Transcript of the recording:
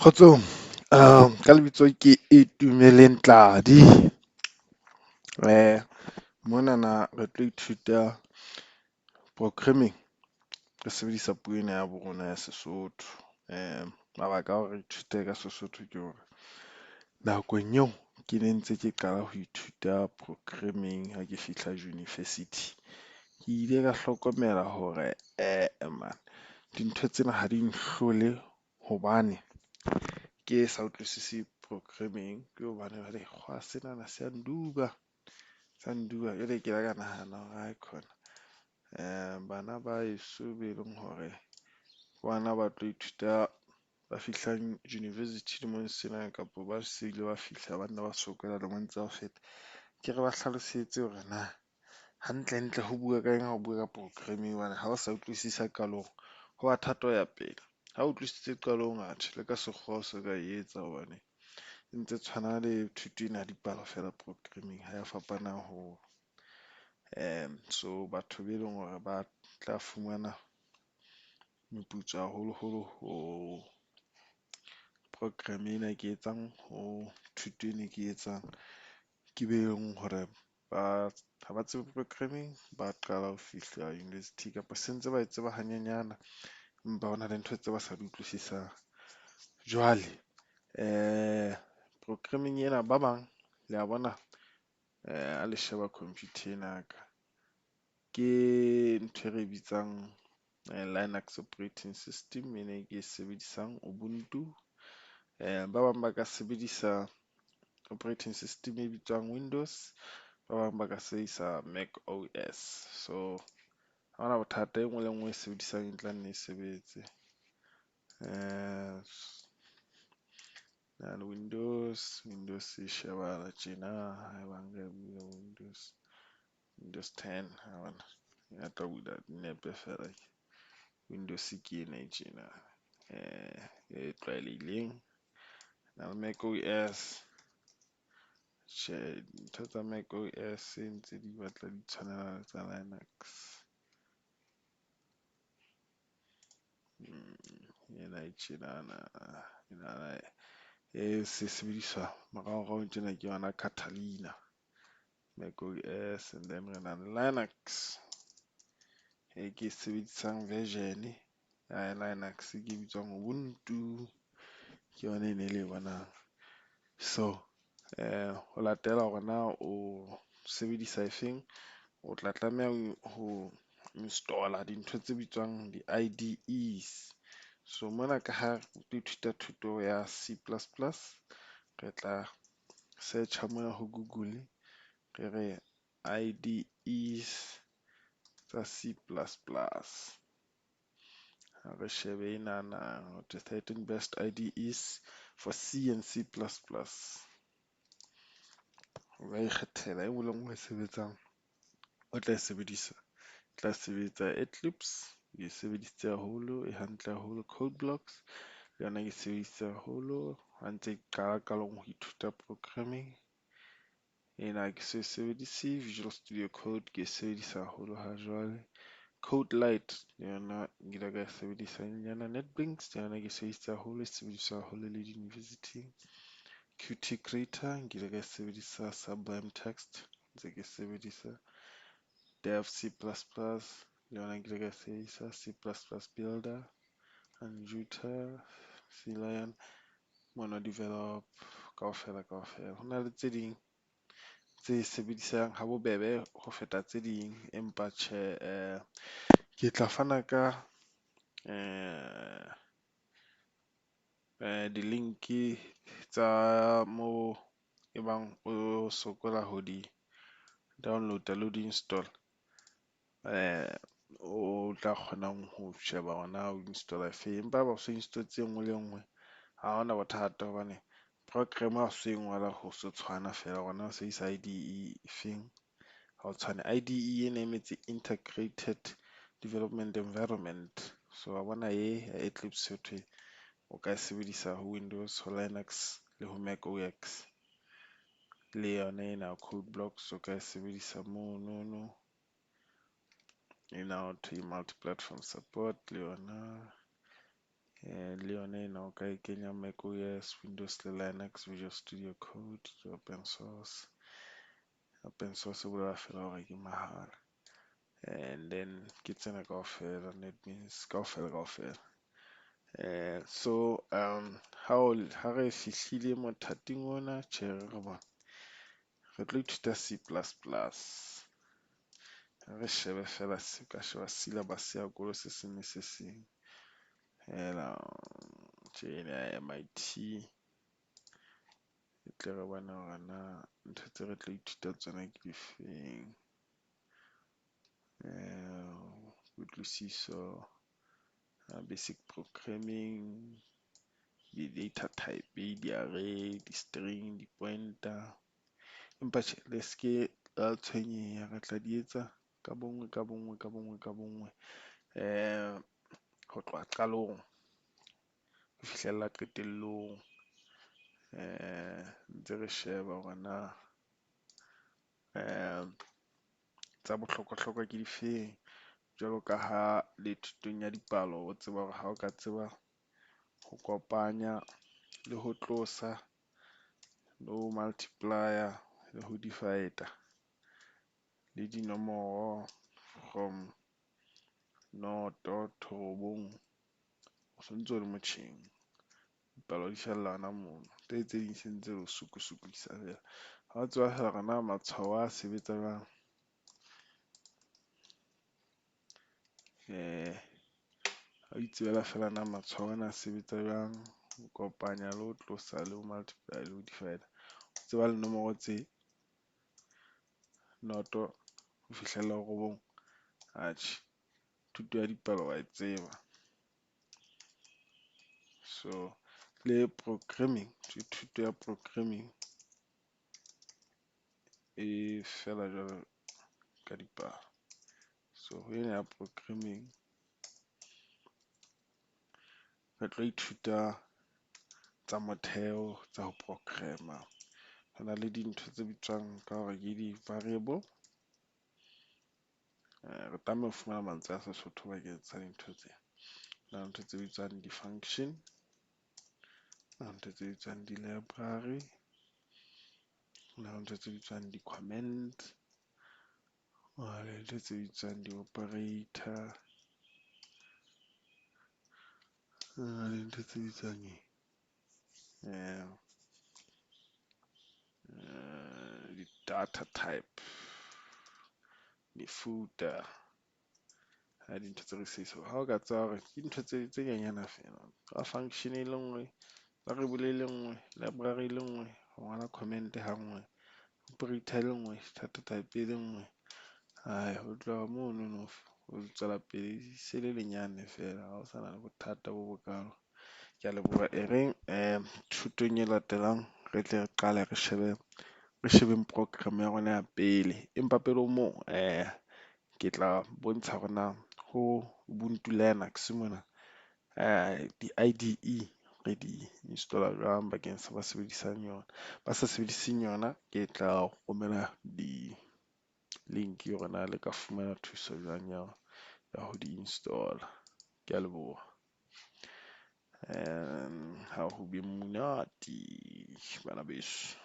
Kgotsong ka lebitso ke Itumeleng Tladi. Monana re tlo ithuta programming re sebedisa puo ena ya bo rona ya Sesotho. Mabaka a hore re ithute ka Sesotho ke hore nakong eo ke ne ntse ke qala ho ithuta programming ha ke fihla university. Ke ile ka hlokomela hore man dintho tsena ha di nhlole hobane ke sa utlwisisi programming ke hobane jwale senana se a nduba, sa nduba. Jwale ke ile ka nahana hore aikhona bana ba heso be leng hore ke bana ba tlo ithuta ba fihlang university lemong sena kapa ba se ile ba fihla ba nna ba sokola lemong tsa ho feta. Ke re ba hlalosetse hore na hantlentle ho bua ka eng ha o bua ka programming hobane ha o sa utlwisisa qalong, ho ba thata ho ya pele. Ha o utlwisisitse qalong atjhe le ka sekgowa o se ka e etsa hobane e ntse tshwana le thuto ena ya dipalo feela programming ha ya fapana haholo. So batho be leng hore ba tla fumana moputso haholoholo ho program ena e ke etsang ho thuto ena e ke etsang. Ke be leng hore ba ha ba tsebe programming, ba qala ho fihla university kapa sentse ba e tseba hanyenyana, empa hona le ntho tse ba sa di utlwisisang. Jwale programming ena ba bang le a bona ha le sheba computer ena ya ka, ke ntho e re bitsang Linux operating system ena e ke e sebedisang Ubuntu. Ba bang ba ka sebedisa operating system e bitswang Windows, ba bang ba ka sebedisa Mac OS. So ha hona bothata e nngwe le e nngwe e sebedisang e tla nne e sebetse. Na le Windows, Windows e shebahala tjena haebang re bula Windows, Windows 10 ya tla bula dinepe feela. Windows ke ena e tjena e tlwaelehileng. Na le Mac OS, tjhe ntho tsa Mac OS ntse di batla di tshwanela le tsa Linux. Ena e tjenana enana e se sebediswa moraorao tjena ke yona Catalina, Mac OS and then re na le Linux e ke e sebedisang version ya Linux ke e bitswang Ubuntu. Ke yona ena e le bonang. So ho latela hore na o sebedisa efeng, o tla tlameha ho install-a dintho tse bitswang di-I_D_Es. So mona ka ha re tlo ithuta thuto ya C plus plus, re tla search-a mona ho Google re re I_D_Es tsa C plus plus. Ha re shebe enana the 13 best I_D_Es for C and C plus plus. O ka ikgethela e nngwe le e nngwe e sebetsang, o tla e sebedisa. E tla sebetsa Eclipse, ke e sebedisitse haholo, e hantle haholo. Code blocks le yona ke e sebedisitse haholo ha ntse ke qala qalong ho ithuta programming. Ena ha ke so e sebedise. Visual Studio Code ke e sebedisa haholo ha jwale. Code Light le yona nkile ka e sebedisa nyana. NetBeans le yona ke e sebedisitse haholo, e sebediswa haholo le di-university-ing. Qt Creator nkile ka e sebedisa, Sublime Text ntse ke sebedisa. Dev C plus plus le yona nkile ka e sebedisa, C plus plus Builder, Anjuta, C Lion, Mono Develop kaofela kaofela. Ho na le tse ding tse sebedisang ha bobebe ho feta tse ding, empa tjhe ke tla fana ka di-link tsa moo e bang o sokola ho di download-a le ho di install. O tla kgonang ho sheba hore na o install-a efeng. Empa ha eba o so install-tse e nngwe le e nngwe, ha hona bothata hobane program ha o so e ngola ho so tshwana feela hore na o sebedisa I_D_E efeng ha o tshwane. I_D_E ena e emetse Integrated Development Environment. So wa bona e ya Eclipse ho thwe o ka e sebedisa ho Windows, ho Linux le ho Mac O_X. Le yona ena code blocks o ka e sebedisa monono. Ena ho thwe multi platform support le yona. Le yona ena o ka e kenya Mac OS, Windows le Linux, Visual Studio Code ke open source. Open source e bolela fela hore ke mahala. And then ke tsena kaofela NetBeans kaofela kaofela. So ha re fihlile mothating ona tjhe re bone re tlo ithuta C plus plus. Re shebe fela se ka sheba syllabus ya kolo se seng le se seng. Hela tjena ya MIT e tle re bone hore na ntho tse re tlo ithuta tsona ke difeng. Kutlwisiso, basic programming, di-data type, di-array, di-string, di-pointer. Empa tjhe le seke la tshwenyeha re tla di etsa ka bonngwe ka bonngwe ka bonngwe ka bonngwe. Ho tloha qalong ho fihlella qetellong. Ntse re sheba hore na tsa bohlokwa-hlokwa ke difeng. Jwalo ka ha le thutong ya dipalo, o tseba hore ha o ka tseba ho kopanya le ho tlosa le ho multiply-a le ho divide-a le dinomoro from noto to robong, o sontso o le motjheng. Dipalo di fella hona mono, tse tse ding se ntse o sokosokodisa fela. Ha o tseba hore na matshwao a sebetsa jwang, ha o itsebela fela na matshwao ana a sebetsa jwang, ho kopanya le ho tlosa le ho multiply le ho divide. O tseba le nomoro tse noto ho fihlella ho robong, atjhe thuto ya dipalo wa e tseba. So le programming, thuto ya programming e fela jwalo ka dipalo. So ho ena ya programming re tlo ithuta tsa motheo tsa ho program-a. Ho na le dintho tse bitswang ka hore ke di-variable. Re tlameha ho fumana mantswe a Sesotho bakeng sa dintho tse. Ho na le ntho tse bitswang di-function, ho na le ntho tse bitswang di-library, ho na le ntho tse bitswang di-comment, ho na le ntho tse bitswang di-operator, ho na le ntho tse bitswang eng? Di-data type, mefuta ya dintho tse re sebedisang. Ha o ka tseba hore ke dintho tse nyenyana fela, ka function e le nngwe, variable e le nngwe, library e le nngwe, ho ngola comment ha nngwe, operator e le nngwe, data type e le nngwe. Hai, ho tloha monono ho tswela pele se le lenyane fela ha o sana le bothata bo bokalo. Ke a leboha e reng thutong e latelang re tle re qale re shebe re shebeng program ya rona ya pele. Empa pele ho moo ke tla bontsha hore na ho Ubuntu Linux mona di-I_D_E re di install-a jwang bakeng sa ba sebedisang yona. Ba sa sebediseng yona, ke tla romela di-link hore na le ka fumana thuso jwang ya ho di install-a. Ke a leboha. Ha ho be monate bana beso.